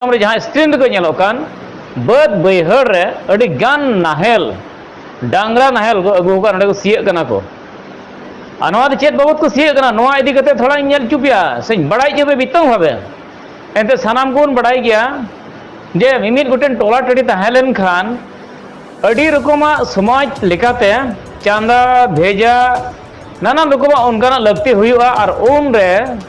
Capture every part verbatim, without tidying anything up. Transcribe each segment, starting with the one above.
ᱨᱮ ᱡᱟᱦᱟᱸ ᱥᱠᱨᱤᱱ ᱨᱮᱠᱚ ᱧᱮᱞᱚᱜ ᱠᱟᱱ, ᱵᱟᱹᱫᱽ ᱵᱟᱹᱭᱦᱟᱹᱲ ᱨᱮ ᱟᱹᱰᱤ ᱜᱟᱱ ᱱᱟᱦᱮᱞ, ᱰᱟᱝᱨᱟ ᱱᱟᱦᱮᱞ ᱠᱚ ᱟᱹᱜᱩ ᱟᱠᱟᱫ, ᱱᱚᱸᱰᱮ ᱠᱚ ᱥᱤᱭᱳᱜ ᱠᱟᱱᱟ ᱠᱚ᱾ ᱟᱨ ᱱᱚᱣᱟ ᱫᱚ ᱪᱮᱫ ᱵᱟᱵᱚᱫ ᱠᱚ ᱥᱤᱭᱳᱜ ᱠᱟᱱᱟ, ᱱᱚᱣᱟ ᱤᱫᱤ ᱠᱟᱛᱮ ᱛᱷᱚᱲᱟᱧ ᱧᱮᱞ ᱦᱚᱪᱚ ᱯᱮᱭᱟ ᱥᱮᱧ ᱵᱟᱲᱟᱭ ᱦᱚᱪᱚ ᱯᱮᱭᱟ ᱵᱤᱛᱚᱝ ᱵᱷᱟᱵᱮ᱾ ᱮᱱᱛᱮ ᱥᱟᱱᱟᱢ ᱠᱚᱵᱚᱱ ᱵᱟᱲᱟᱭ ᱜᱮᱭᱟ ᱡᱮ ᱢᱤᱢᱤᱫ ᱜᱚᱴᱮᱱ ᱴᱚᱞᱟ ᱴᱟᱺᱰᱤ ᱛᱟᱦᱮᱸ ᱞᱮᱱᱠᱷᱟᱱ ᱟᱹᱰᱤ ᱨᱚᱠᱚᱢᱟᱜ ᱥᱚᱢᱟᱡᱽ ᱞᱮᱠᱟᱛᱮ ᱪᱟᱸᱫᱟ ᱵᱷᱮᱡᱟ ᱱᱟᱱᱟᱱ ᱨᱚᱠᱚᱢᱟᱜ ᱚᱱᱠᱟᱱᱟᱜ ᱞᱟᱹᱠᱛᱤ ᱦᱩᱭᱩᱜᱼᱟ᱾ ᱟᱨ ᱩᱱᱨᱮ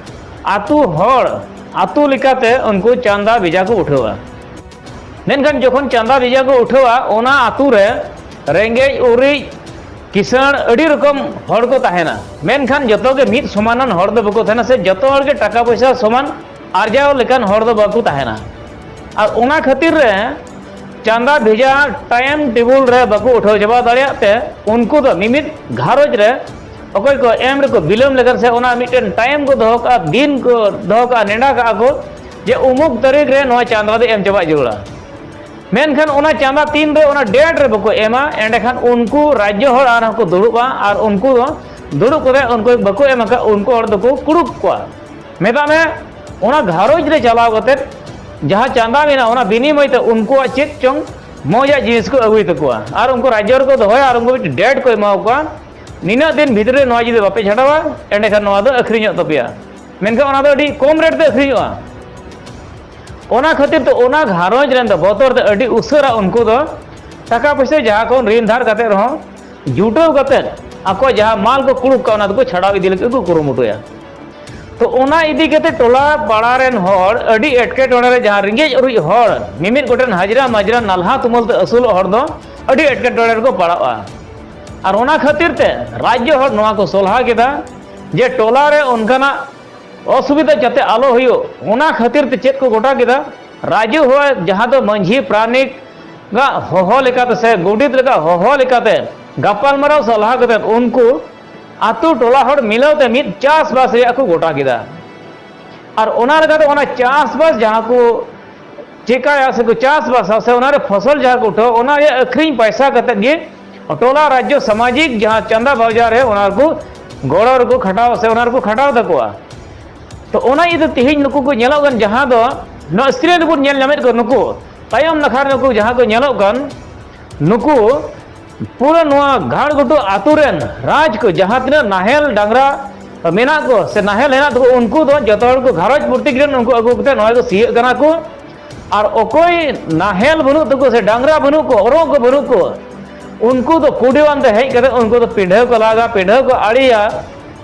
ᱟᱹᱛᱩ ᱦᱚᱲ ᱟᱹᱛᱩ ᱞᱮᱠᱟᱛᱮ ᱩᱱᱠᱩ ᱪᱟᱸᱫᱟ ᱵᱷᱮᱡᱟ ᱠᱚ ᱩᱴᱷᱟᱹᱣᱟ᱾ ᱢᱮᱱᱠᱷᱟᱱ ᱡᱚᱠᱷᱚᱱ ᱪᱟᱸᱫᱟ ᱵᱷᱮᱡᱟ ᱠᱚ ᱩᱴᱷᱟᱹᱣᱟ, ᱚᱱᱟ ᱟᱹᱛᱩ ᱨᱮ ᱨᱮᱸᱜᱮᱡ ᱚᱨᱮᱡ ᱠᱤᱥᱟᱹᱬ ᱟᱹᱰᱤ ᱨᱚᱠᱚᱢ ᱦᱚᱲ ᱠᱚ ᱛᱟᱦᱮᱱᱟ, ᱢᱮᱱᱠᱷᱟᱱ ᱡᱚᱛᱚ ᱜᱮ ᱢᱤᱫ ᱥᱚᱢᱟᱱᱟᱱ ᱦᱚᱲ ᱫᱚ ᱵᱟᱠᱚ ᱛᱟᱦᱮᱱᱟ, ᱥᱮ ᱡᱚᱛᱚ ᱦᱚᱲ ᱜᱮ ᱴᱟᱠᱟ ᱯᱚᱭᱥᱟ ᱥᱚᱢᱟᱱ ᱟᱨᱡᱟᱣ ᱞᱮᱠᱟᱱ ᱦᱚᱲ ᱫᱚ ᱵᱟᱠᱚ ᱛᱟᱦᱮᱱᱟ᱾ ᱟᱨ ᱚᱱᱟ ᱠᱷᱟᱹᱛᱤᱨ ᱨᱮ ᱪᱟᱸᱫᱟ ᱵᱷᱮᱡᱟ ᱴᱟᱭᱤᱢ ᱴᱮᱵᱤᱞ ᱨᱮ ᱵᱟᱠᱚ ᱩᱴᱷᱟᱹᱣ ᱪᱟᱵᱟ ᱫᱟᱲᱮᱭᱟᱜ ᱛᱮ, ᱩᱱᱠᱩ ᱫᱚ ᱢᱤᱢᱤᱫ ᱜᱷᱟᱨᱚᱸᱡᱽ ᱨᱮ ᱚᱠᱚᱭ ᱠᱚ ᱮᱢ ᱨᱮᱠᱚ ᱵᱤᱞᱚᱢ ᱞᱮᱠᱷᱟᱱ, ᱥᱮ ᱚᱱᱟ ᱢᱤᱫᱴᱮᱱ ᱴᱟᱭᱤᱢ ᱠᱚ ᱫᱚᱦᱚ ᱠᱟᱜᱼᱟ, ᱫᱤᱱ ᱠᱚ ᱫᱚᱦᱚ ᱠᱟᱜᱼᱟ, ᱱᱮᱰᱟ ᱠᱟᱜᱼᱟ ᱠᱚ ᱡᱮ ᱩᱢᱩᱠ ᱛᱟᱹᱨᱤᱠᱷ ᱨᱮ ᱱᱚᱣᱟ ᱪᱟᱸᱫᱟ ᱫᱚ ᱮᱢ ᱪᱟᱵᱟᱜ ᱡᱟᱹᱨᱩᱲᱟ᱾ ᱢᱮᱱᱠᱷᱟᱱ ᱚᱱᱟ ᱪᱟᱸᱫᱟ ᱛᱤᱱ ᱨᱮ ᱚᱱᱟ ᱰᱮᱴ ᱨᱮ ᱵᱟᱠᱚ ᱮᱢᱟ, ᱮᱸᱰᱮᱠᱷᱟᱱ ᱩᱱᱠᱩ ᱨᱟᱡᱽᱡᱚ ᱦᱚᱲ ᱟᱨᱦᱚᱸ ᱠᱚ ᱫᱩᱲᱩᱵᱼᱟ ᱟᱨ ᱩᱱᱠᱩ ᱫᱚ ᱫᱩᱲᱩᱵ ᱠᱟᱛᱮ ᱩᱱᱠᱩ ᱵᱟᱠᱚ ᱮᱢ ᱟᱠᱟᱫ ᱩᱱᱠᱩ ᱦᱚᱲ ᱫᱚᱠᱚ ᱠᱩᱲᱩᱵ ᱠᱚᱣᱟ᱾ ᱢᱮᱛᱟᱜ ᱢᱮ, ᱚᱱᱟ ᱜᱷᱟᱨᱚᱸᱡᱽ ᱨᱮ ᱪᱟᱞᱟᱣ ᱠᱟᱛᱮ ᱡᱟᱦᱟᱸ ᱪᱟᱸᱫᱟ ᱢᱮᱱᱟᱜᱼᱟ, ᱚᱱᱟ ᱵᱤᱱᱤᱢᱚᱭ ᱛᱮ ᱩᱱᱠᱩᱣᱟᱜ ᱪᱮᱫ ᱪᱚᱝ ᱢᱚᱡᱟᱜ ᱡᱤᱱᱤᱥ ᱠᱚ ᱟᱹᱜᱩᱭ ᱛᱟᱠᱚᱣᱟ᱾ ᱟᱨ ᱩᱱᱠᱩ ᱨᱟᱡᱽᱡᱚ ᱨᱮᱠᱚ ᱫᱚᱦᱚᱭᱟ ᱟᱨ ᱩᱱᱠᱩ ᱢᱤᱫᱴᱮᱱ ᱰᱮᱴ ᱠᱚ ᱮᱢᱟ ᱠᱚᱣᱟ, ᱱᱤᱱᱟᱹᱜ ᱫᱤᱱ ᱵᱷᱤᱛᱨᱤ ᱨᱮ ᱱᱚᱣᱟ ᱡᱩᱫᱤ ᱵᱟᱯᱮ ᱪᱷᱟᱰᱟᱣᱟ, ᱮᱸᱰᱮᱠᱷᱟᱱ ᱱᱚᱣᱟ ᱫᱚ ᱟᱹᱠᱷᱨᱤᱧᱚᱜ ᱛᱟᱯᱮᱭᱟ᱾ ᱢᱮᱱᱠᱷᱟᱱ ᱚᱱᱟ ᱫᱚ ᱟᱹᱰᱤ ᱠᱚᱢ ᱨᱮᱴ ᱛᱮ ᱟᱹᱠᱷᱨᱤᱧᱚᱜᱼᱟ᱾ ᱚᱱᱟ ᱠᱷᱟᱹᱛᱤᱨ ᱛᱮ ᱚᱱᱟ ᱜᱷᱟᱨᱚᱸᱡᱽ ᱨᱮᱱ ᱫᱚ ᱵᱚᱛᱚᱨ ᱛᱮ ᱟᱹᱰᱤ ᱩᱥᱟᱹᱨᱟ ᱩᱱᱠᱩ ᱫᱚ ᱴᱟᱠᱟ ᱯᱚᱭᱥᱟ ᱡᱟᱦᱟᱸ ᱠᱷᱚᱱ ᱨᱤᱱ ᱫᱷᱟᱨ ᱠᱟᱛᱮ ᱨᱮᱦᱚᱸ ᱡᱩᱴᱟᱹᱣ ᱠᱟᱛᱮ ᱟᱠᱚ ᱡᱟᱦᱟᱸ ᱢᱟᱞ ᱠᱚ ᱠᱩᱲᱩᱵ ᱠᱟᱜᱼᱟ, ᱚᱱᱟ ᱫᱚᱠᱚ ᱪᱷᱟᱰᱟᱣ ᱤᱫᱤ ᱞᱟᱹᱜᱤᱫ ᱠᱚ ᱠᱩᱨᱩᱢᱩᱴᱩᱭᱟ᱾ ᱛᱚ ᱚᱱᱟ ᱤᱫᱤ ᱠᱟᱛᱮ ᱴᱚᱞᱟ ᱯᱟᱲᱟ ᱨᱮᱱ ᱦᱚᱲ ᱟᱹᱰᱤ ᱮᱴᱠᱮᱴᱚᱬᱮ ᱨᱮ, ᱡᱟᱦᱟᱸ ᱨᱮᱸᱜᱮᱡ ᱚᱨᱮᱡ ᱦᱚᱲ, ᱢᱤᱢᱤᱫ ᱜᱚᱴᱮᱱ ᱦᱟᱡᱽᱨᱟ ᱢᱟᱡᱽᱨᱟ ᱱᱟᱞᱦᱟ ᱛᱩᱢᱟᱹᱞ ᱛᱮ ᱟᱹᱥᱩᱞᱚᱜ ᱦᱚᱲ ᱫᱚ ᱟᱹᱰᱤ ᱮᱴᱠᱮᱴᱚᱬᱮ ᱨᱮᱠᱚ ᱯᱟᱲᱟᱜᱼᱟ᱾ ᱟᱨ ᱚᱱᱟ ᱠᱷᱟᱹᱛᱤᱨ ᱛᱮ ᱨᱟᱡᱽᱡᱚ ᱦᱚᱲ ᱱᱚᱣᱟ ᱠᱚ ᱥᱚᱞᱦᱟ ᱠᱮᱫᱟ ᱡᱮ ᱴᱚᱞᱟ ᱨᱮ ᱚᱱᱠᱟᱱᱟᱜ ᱚᱥᱩᱵᱤᱫᱷᱟ ᱡᱟᱛᱮ ᱟᱞᱚ ᱦᱩᱭᱩᱜ, ᱚᱱᱟ ᱠᱷᱟᱹᱛᱤᱨ ᱛᱮ ᱪᱮᱫ ᱠᱚ ᱜᱚᱴᱟ ᱠᱮᱫᱟ? ᱨᱟᱡᱽᱡᱚ ᱦᱚᱲ, ᱡᱟᱦᱟᱸ ᱫᱚ ᱢᱟᱹᱡᱷᱤ ᱯᱟᱨᱟᱱᱤᱠ ᱟᱜ ᱦᱚᱦᱚ ᱞᱮᱠᱟᱛᱮ ᱥᱮ ᱜᱚᱰᱮᱛ ᱞᱮᱠᱟ ᱦᱚᱦᱚ ᱞᱮᱠᱟᱛᱮ ᱜᱟᱯᱟᱞᱢᱟᱨᱟᱣ ᱥᱟᱞᱦᱟ ᱠᱟᱛᱮ ᱩᱱᱠᱩ ᱟᱛᱳ ᱴᱚᱞᱟ ᱦᱚᱲ ᱢᱤᱞᱟᱹᱣ ᱛᱮ ᱢᱤᱫ ᱪᱟᱥᱵᱟᱥ ᱨᱮᱭᱟᱜ ᱠᱚ ᱜᱚᱴᱟ ᱠᱮᱫᱟ᱾ ᱟᱨ ᱚᱱᱟ ᱞᱮᱠᱟᱛᱮ ᱚᱱᱟ ᱪᱟᱥᱵᱟᱥ ᱡᱟᱦᱟᱸ ᱠᱚ ᱪᱮᱠᱟᱭᱟ ᱥᱮ ᱠᱚ ᱪᱟᱥᱵᱟᱥᱟ ᱥᱮ ᱚᱱᱟ ᱨᱮ ᱯᱷᱚᱥᱚᱞ ᱡᱟᱦᱟᱸ ᱠᱚ ᱩᱴᱷᱟᱹᱣᱟ, ᱚᱱᱟ ᱨᱮᱭᱟᱜ ᱟᱹᱠᱷᱨᱤᱧ ᱯᱟᱭᱥᱟ ᱠᱟᱛᱮ ᱜᱮ ᱴᱚᱞᱟ ᱨᱟᱡᱽᱡᱚ ᱥᱟᱢᱟᱡᱤᱠ ᱡᱟᱦᱟᱸ ᱪᱟᱸᱫᱟ ᱵᱟᱡᱟᱨ ᱨᱮ ᱚᱱᱟ ᱨᱮᱠᱚ ᱜᱚᱲᱚ ᱨᱮᱠᱚ ᱠᱷᱟᱴᱟᱣ ᱥᱮ ᱚᱱᱟ ᱨᱮᱠᱚ ᱠᱷᱟᱴᱟᱣ ᱛᱟᱠᱚᱣᱟ᱾ ᱛᱚ ᱚᱱᱟ ᱤᱭᱟᱹᱛᱮ ᱛᱮᱦᱮᱧ ᱱᱩᱠᱩ ᱠᱚ ᱧᱮᱞᱚᱜ ᱠᱟᱱ ᱡᱟᱦᱟᱸ ᱫᱚ ᱱᱚᱣᱟ screen ᱨᱮᱵᱚᱱ ᱧᱮᱞ ᱧᱟᱢᱮᱫ ᱠᱚᱣᱟ, ᱱᱩᱠᱩ ᱛᱟᱭᱚᱢ ᱱᱟᱠᱷᱟ ᱨᱮ ᱱᱩᱠᱩ ᱡᱟᱦᱟᱸ ᱠᱚ ᱧᱮᱞᱚᱜ ᱠᱟᱱ, ᱱᱩᱠᱩ ᱯᱩᱨᱟᱹ ᱱᱚᱣᱟ ᱜᱷᱟᱲ ᱜᱷᱩᱴᱩ ᱟᱛᱳ ᱨᱮᱱ ᱨᱟᱡᱽ ᱠᱚ ᱡᱟᱦᱟᱸ ᱛᱤᱱᱟᱹᱜ ᱱᱟᱦᱮᱞ ᱰᱟᱝᱨᱟ ᱢᱮᱱᱟᱜ ᱠᱚ ᱥᱮ ᱱᱟᱦᱮᱞ ᱦᱮᱱᱟᱜ ᱛᱟᱠᱚ, ᱩᱱᱠᱩ ᱫᱚ ᱡᱚᱛᱚ ᱦᱚᱲ ᱠᱚ ᱜᱷᱟᱨᱚᱸᱡᱽ ᱯᱨᱚᱛᱤᱠ ᱨᱮᱱ ᱩᱱᱠᱩ ᱟᱹᱜᱩ ᱠᱟᱛᱮ ᱱᱚᱣᱟ ᱠᱚ ᱥᱤᱭᱳᱜ ᱠᱟᱱᱟ ᱠᱚ᱾ ᱟᱨ ᱚᱠᱚᱭ ᱱᱟᱦᱮᱞ ᱵᱟᱹᱱᱩᱜ ᱛᱟᱠᱚ ᱥᱮ ᱰᱟᱝᱨᱟ ᱵᱟᱹᱱᱩᱜ ᱠᱚ, ᱚᱨᱚᱜ ᱠᱚ ᱵᱟᱹᱱᱩᱜ ᱠᱚ, ᱩᱱᱠᱩ ᱫᱚ ᱠᱩᱰᱤᱣᱟᱱ ᱛᱮ ᱦᱮᱡ ᱠᱟᱛᱮ ᱩᱱᱠᱩ ᱫᱚ ᱯᱤᱰᱷᱟᱹ ᱠᱚ ᱞᱟᱜᱟ, ᱯᱤᱰᱷᱟᱹ ᱠᱚ ᱟᱲᱮᱭᱟ,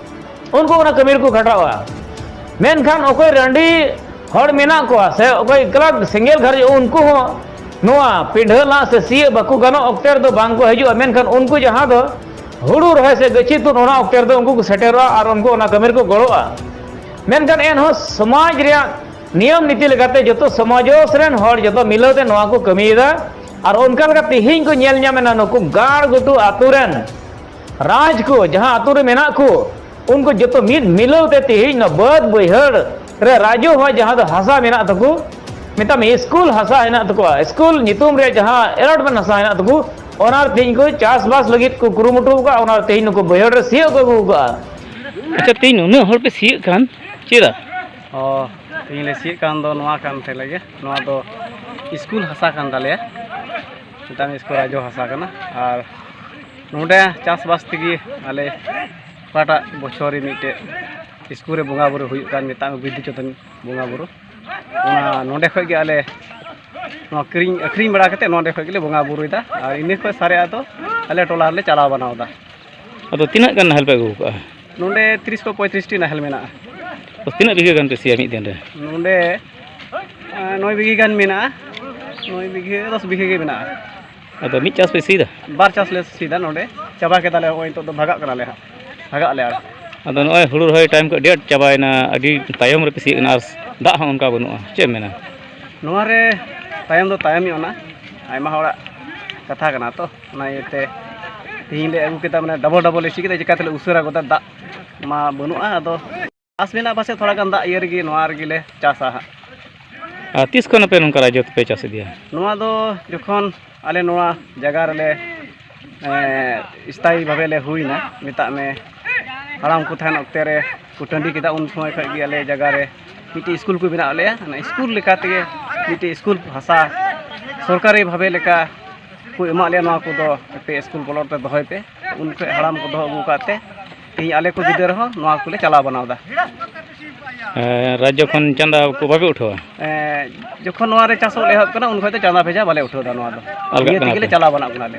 ᱩᱱᱠᱩ ᱚᱱᱟ ᱠᱟᱹᱢᱤ ᱨᱮᱠᱚ ᱠᱷᱟᱴᱟᱜᱼᱟ᱾ ᱢᱮᱱᱠᱷᱟᱱ ᱚᱠᱚᱭ ᱨᱟᱺᱰᱤ ᱦᱚᱲ ᱢᱮᱱᱟᱜ ᱠᱚᱣᱟ ᱥᱮ ᱚᱠᱚᱭ ᱮᱠᱞᱟ ᱥᱮᱸᱜᱮᱞ ᱜᱷᱟᱨᱚᱸᱡᱽ, ᱩᱱᱠᱩ ᱦᱚᱸ ᱱᱚᱣᱟ ᱯᱤᱰᱷᱟᱹ ᱞᱟᱜ ᱥᱮ ᱥᱤᱭᱳᱜ ᱵᱟᱠᱚ ᱜᱟᱱᱚᱜ ᱚᱠᱛᱮ ᱨᱮᱫᱚ ᱵᱟᱝ ᱠᱚ ᱦᱤᱡᱩᱜᱼᱟ᱾ ᱢᱮᱱᱠᱷᱟᱱ ᱩᱱᱠᱩ ᱡᱟᱦᱟᱸ ᱫᱚ ᱦᱩᱲᱩ ᱨᱚᱦᱚᱭ ᱥᱮ ᱜᱟᱹᱪᱷᱤ ᱛᱩᱫ, ᱚᱱᱟ ᱚᱠᱛᱮ ᱨᱮᱫᱚ ᱩᱱᱠᱩ ᱠᱚ ᱥᱮᱴᱮᱨᱚᱜᱼᱟ ᱟᱨ ᱩᱱᱠᱩ ᱚᱱᱟ ᱠᱟᱹᱢᱤ ᱨᱮᱠᱚ ᱜᱚᱲᱚᱜᱼᱟ᱾ ᱢᱮᱱᱠᱷᱟᱱ ᱮᱱᱦᱚᱸ ᱥᱚᱢᱟᱡᱽ ᱨᱮᱭᱟᱜ ᱱᱤᱭᱚᱢ ᱱᱤᱛᱤ ᱞᱮᱠᱟᱛᱮ ᱡᱚᱛᱚ ᱥᱚᱢᱟᱡᱽ ᱨᱮᱱ ᱦᱚᱲ ᱡᱚᱛᱚ ᱢᱤᱞᱟᱹᱣ ᱛᱮ ᱱᱚᱣᱟ ᱠᱚ ᱠᱟᱹᱢᱤᱭᱮᱫᱟ᱾ ᱟᱨ ᱚᱱᱠᱟ ᱞᱮᱠᱟ ᱛᱮᱦᱮᱧ ᱠᱚ ᱧᱮᱞ ᱧᱟᱢᱮᱱᱟ, ᱱᱩᱠᱩ ᱜᱟᱲ ᱜᱷᱩᱴᱩ ᱟᱛᱳ ᱨᱮᱱ ᱨᱟᱡᱽ ᱠᱚ ᱡᱟᱦᱟᱸ ᱟᱛᱳ ᱨᱮ ᱢᱮᱱᱟᱜ ᱠᱚ, ᱩᱱᱠᱩ ᱡᱚᱛᱚ ᱢᱤᱫ ᱢᱤᱞᱟᱹᱣ ᱛᱮ ᱛᱮᱦᱮᱧ ᱱᱚᱣᱟ ᱵᱟᱹᱫᱽ ᱵᱟᱹᱭᱦᱟᱹᱲ ᱨᱮ ᱨᱟᱡᱽ ᱦᱚᱸ ᱡᱟᱦᱟᱸ ᱫᱚ ᱦᱟᱥᱟ ᱢᱮᱱᱟᱜ ᱛᱟᱠᱚ, ᱢᱮᱛᱟᱜ ᱢᱮ ᱥᱠᱩᱞ ᱦᱟᱥᱟ ᱦᱮᱱᱟᱜ ᱛᱟᱠᱚᱣᱟ, ᱥᱠᱩᱞ ᱧᱩᱛᱩᱢ ᱨᱮ ᱡᱟᱦᱟᱸ allotment ᱦᱟᱥᱟ ᱦᱮᱱᱟᱜ ᱛᱟᱠᱚ, ᱚᱱᱟ ᱨᱮ ᱛᱮᱦᱮᱧ ᱠᱚ ᱪᱟᱥᱵᱟᱥ ᱞᱟᱹᱜᱤᱫ ᱠᱚ ᱠᱩᱨᱩᱢᱩᱴᱩ ᱟᱠᱟᱫᱼᱟ, ᱚᱱᱟ ᱨᱮ ᱛᱮᱦᱮᱧ ᱱᱩᱠᱩ ᱵᱟᱹᱭᱦᱟᱹᱲ ᱨᱮ ᱥᱤᱭᱳᱜ ᱠᱚ ᱟᱹᱜᱩ ᱟᱠᱟᱫᱼᱟ᱾ ᱟᱪᱪᱷᱟ, ᱛᱮᱦᱮᱧ ᱱᱩᱱᱟᱹᱜ ᱦᱚᱲ ᱯᱮ ᱥᱤᱭᱳᱜ ᱠᱟᱱ, ᱪᱮᱫᱟᱜ? ᱚ, ᱛᱮᱦᱮᱧ ᱞᱮ ᱥᱤᱭᱳᱜ ᱠᱟᱱ ᱫᱚ ᱱᱚᱣᱟ ᱠᱟᱱ ᱛᱮ ᱞᱮᱜᱮ, ᱱᱚᱣᱟ ᱫᱚ ᱥᱠᱩᱞ ᱦᱟᱥᱟ ᱠᱟᱱ ᱛᱟᱞᱮᱭᱟ, ᱢᱮᱛᱟᱜ ᱢᱮ ᱥᱠᱩᱞ ᱨᱟᱡᱚ ᱦᱟᱥᱟ ᱠᱟᱱᱟ᱾ ᱟᱨ ᱱᱚᱰᱮ ᱪᱟᱥᱵᱟᱥ ᱛᱮᱜᱮ ᱟᱞᱮ ᱚᱠᱟᱴᱟᱜ ᱵᱚᱪᱷᱚᱨ ᱨᱮ ᱢᱤᱫᱴᱮᱡ ᱥᱠᱩᱞ ᱨᱮ ᱵᱚᱸᱜᱟ ᱵᱩᱨᱩ ᱦᱩᱭᱩᱜ ᱠᱟᱱ, ᱢᱮᱛᱟᱜ ᱢᱮ ᱵᱤᱫᱩ ᱪᱟᱸᱫᱟᱱ ᱵᱚᱸᱜᱟ ᱵᱩᱨᱩ, ᱚᱱᱟ ᱱᱚᱰᱮ ᱠᱷᱚᱡ ᱜᱮ ᱟᱞᱮ ᱱᱚᱣᱟ ᱠᱤᱨᱤᱧ ᱟᱹᱠᱷᱨᱤᱧ ᱵᱟᱲᱟ ᱠᱟᱛᱮ ᱱᱚᱰᱮ ᱠᱷᱚᱡ ᱜᱮᱞᱮ ᱵᱚᱸᱜᱟ ᱵᱩᱨᱩᱭᱮᱫᱟ᱾ ᱟᱨ ᱤᱱᱟᱹ ᱠᱷᱚᱡ ᱥᱟᱨᱮᱡ ᱟᱜ ᱫᱚ ᱟᱞᱮ ᱴᱚᱞᱟ ᱨᱮᱞᱮ ᱪᱟᱞᱟᱣ ᱵᱟᱱᱟᱣ ᱮᱫᱟ᱾ ᱟᱫᱚ ᱛᱤᱱᱟᱹᱜ ᱜᱟᱱ ᱱᱟᱦᱮᱞ ᱯᱮ ᱟᱹᱜᱩ ᱠᱟᱜᱼᱟ? ᱱᱚᱰᱮ ᱛᱤᱨᱤᱥ ᱠᱷᱚᱱ ᱯᱚᱸᱭᱛᱨᱤᱥ ᱴᱤ ᱱᱟᱦᱮᱞ ᱢᱮᱱᱟᱜᱼᱟ᱾ ᱛᱚ, ᱛᱤᱱᱟᱹᱜ ᱵᱤᱜᱷᱟᱹ ᱜᱟᱱ ᱯᱮ ᱥᱤᱭᱟ ᱢᱤᱫ ᱫᱤᱱ ᱨᱮ? ᱱᱚᱰᱮ, ᱟᱸ, ᱱᱚᱭ ᱵᱤᱜᱷᱟᱹ ᱜᱟᱱ ᱢᱮᱱᱟᱜᱼᱟ᱾ ᱱᱚᱭ ᱵᱤᱜᱷᱟᱹ, ᱫᱚᱥ ᱵᱤᱜᱷᱟᱹ ᱜᱮ ᱢᱮᱱᱟᱜᱼᱟ᱾ ᱟᱫᱚ ᱢᱤᱫ ᱪᱟᱥ ᱯᱮ ᱥᱤᱭᱫᱟ? ᱵᱟᱨ ᱪᱟᱥ ᱞᱮ ᱥᱤᱭᱫᱟ ᱱᱚᱰᱮ᱾ ᱪᱟᱵᱟ ᱠᱮᱫᱟᱞᱮ, ᱱᱚᱜᱼᱚᱭ ᱱᱤᱛᱚᱜ ᱫᱚ ᱵᱷᱟᱜᱟᱜ ᱠᱟᱱᱟᱞᱮ ᱦᱟᱸᱜ᱾ ᱵᱷᱟᱜᱟᱜ ᱟᱞᱮ ᱟᱨ᱾ ᱟᱫᱚ ᱱᱚᱜᱼᱚᱭ ᱦᱩᱲᱩ ᱨᱚᱦᱚᱭ time ᱠᱚ ᱟᱹᱰᱤ ᱟᱸᱴ ᱪᱟᱵᱟᱭᱮᱱᱟ, ᱟᱹᱰᱤ ᱛᱟᱭᱚᱢ ᱨᱮᱯᱮ ᱥᱤᱭᱮᱫ ᱠᱟᱱᱟ ᱟᱨ ᱫᱟᱜ ᱦᱚᱸ ᱚᱱᱠᱟ ᱵᱟᱹᱱᱩᱜᱼᱟ, ᱪᱮᱫ ᱮᱢ ᱢᱮᱱᱟ? ᱱᱚᱣᱟ ᱨᱮ ᱛᱟᱭᱚᱢ ᱫᱚ ᱛᱟᱭᱚᱢ ᱧᱚᱜ ᱮᱱᱟ, ᱟᱭᱢᱟ ᱦᱚᱲᱟᱜ ᱠᱟᱛᱷᱟ ᱠᱟᱱᱟ ᱛᱚ, ᱚᱱᱟ ᱤᱭᱟᱹᱛᱮ ᱛᱮᱦᱤᱧ ᱞᱮ ᱟᱹᱜᱩ ᱠᱮᱫᱟ, ᱢᱟᱱᱮ double double ᱞᱮ ᱥᱤ ᱠᱮᱫᱟ, ᱪᱤᱠᱟᱹ ᱛᱮᱞᱮ ᱩᱥᱟᱹᱨᱟ ᱜᱚᱫᱟ, ᱫᱟᱜ ᱢᱟ ᱵᱟᱹᱱᱩᱜᱼᱟ᱾ ᱟᱫᱚ ᱟᱥ ᱢᱮᱱᱟᱜᱼᱟ ᱯᱟᱥᱮᱡ ᱛᱷᱚᱲᱟ ᱜᱟᱱ ᱫᱟᱜ ᱤᱭᱟᱹ ᱨᱮᱜᱮ ᱱᱚᱣᱟ ᱨᱮᱜᱮ ᱞᱮ ᱪᱟᱥᱟ ᱦᱟᱸᱜ᱾ ᱟᱨ ᱛᱤᱥ ᱠᱷᱚᱱ ᱟᱯᱮ ᱱᱚᱝᱠᱟ ᱨᱟᱡᱚ ᱛᱮᱯᱮ ᱪᱟᱥ ᱤᱫᱤᱭᱟ? ᱱᱚᱣᱟ ᱫᱚ ᱡᱚᱠᱷᱚᱱ ᱟᱞᱮ ᱱᱚᱣᱟ ᱡᱟᱭᱜᱟ ᱨᱮᱞᱮ, ᱮᱸ, ᱥᱛᱷᱟᱭᱤ ᱵᱷᱟᱵᱮ ᱞᱮ ᱦᱩᱭᱱᱟ, ᱢᱮᱛᱟᱜ ᱢᱮ ᱦᱟᱲᱟᱢ ᱠᱚ ᱛᱟᱦᱮᱱ ᱚᱠᱛᱮ ᱨᱮ ᱠᱚ ᱴᱟᱺᱰᱤ ᱠᱮᱫᱟ, ᱩᱱ ᱥᱚᱢᱚᱭ ᱠᱷᱚᱡ ᱜᱮ ᱟᱞᱮ ᱡᱟᱭᱜᱟ ᱨᱮ ᱢᱤᱫᱴᱤᱡ ᱥᱠᱩᱞ ᱠᱚ ᱵᱮᱱᱟᱣ ᱞᱮᱭᱟ᱾ ᱚᱱᱟ ᱥᱠᱩᱞ ᱞᱮᱠᱟ ᱛᱮᱜᱮ ᱢᱤᱫᱴᱤᱡ ᱥᱠᱩᱞ ᱦᱟᱥᱟ ᱥᱚᱨᱠᱟᱨᱤ ᱵᱷᱟᱵᱮ ᱞᱮᱠᱟ ᱠᱚ ᱮᱢᱟᱜ ᱞᱮᱭᱟ, ᱱᱚᱣᱟ ᱠᱚᱫᱚ ᱟᱯᱮ ᱥᱠᱩᱞ ᱵᱚᱞᱚᱠ ᱨᱮ ᱫᱚᱦᱚᱭ ᱯᱮ᱾ ᱩᱱ ᱠᱷᱚᱱ ᱦᱟᱲᱟᱢ ᱠᱚ ᱫᱚᱦᱚ ᱟᱹᱜᱩ ᱟᱠᱟᱫ ᱛᱮ ᱛᱮᱦᱮᱧ ᱟᱞᱮ ᱠᱚ ᱵᱤᱫᱟᱹᱞ ᱨᱮᱦᱚᱸ ᱱᱚᱣᱟ ᱠᱚᱞᱮ ᱪᱟᱞᱟᱣ ᱵᱟᱱᱟᱣ ᱮᱫᱟ᱾ ᱮᱸ, ᱨᱟᱡᱽᱡᱚ ᱠᱷᱚᱱ ᱪᱟᱸᱫᱟ ᱠᱚ ᱵᱟᱯᱮ ᱩᱴᱷᱟᱹᱣᱟ? ᱮᱸ, ᱡᱚᱠᱷᱚᱱ ᱱᱚᱣᱟ ᱨᱮ ᱪᱟᱥᱚᱜ ᱞᱮ ᱮᱦᱚᱵ ᱠᱟᱱᱟ, ᱩᱱ ᱠᱷᱚᱱ ᱫᱚ ᱪᱟᱸᱫᱟ ᱵᱷᱮᱡᱟ ᱵᱟᱞᱮ ᱩᱴᱷᱟᱹᱣ ᱮᱫᱟ᱾ ᱱᱚᱣᱟ ᱫᱚ ᱟᱞᱜᱟᱜ ᱱᱤᱭᱟᱹ ᱠᱟᱱᱟ ᱛᱮᱜᱮ ᱞᱮ ᱯᱮ? ᱪᱟᱞᱟᱣ ᱵᱟᱱᱟᱜ ᱠᱟᱱᱟᱞᱮ᱾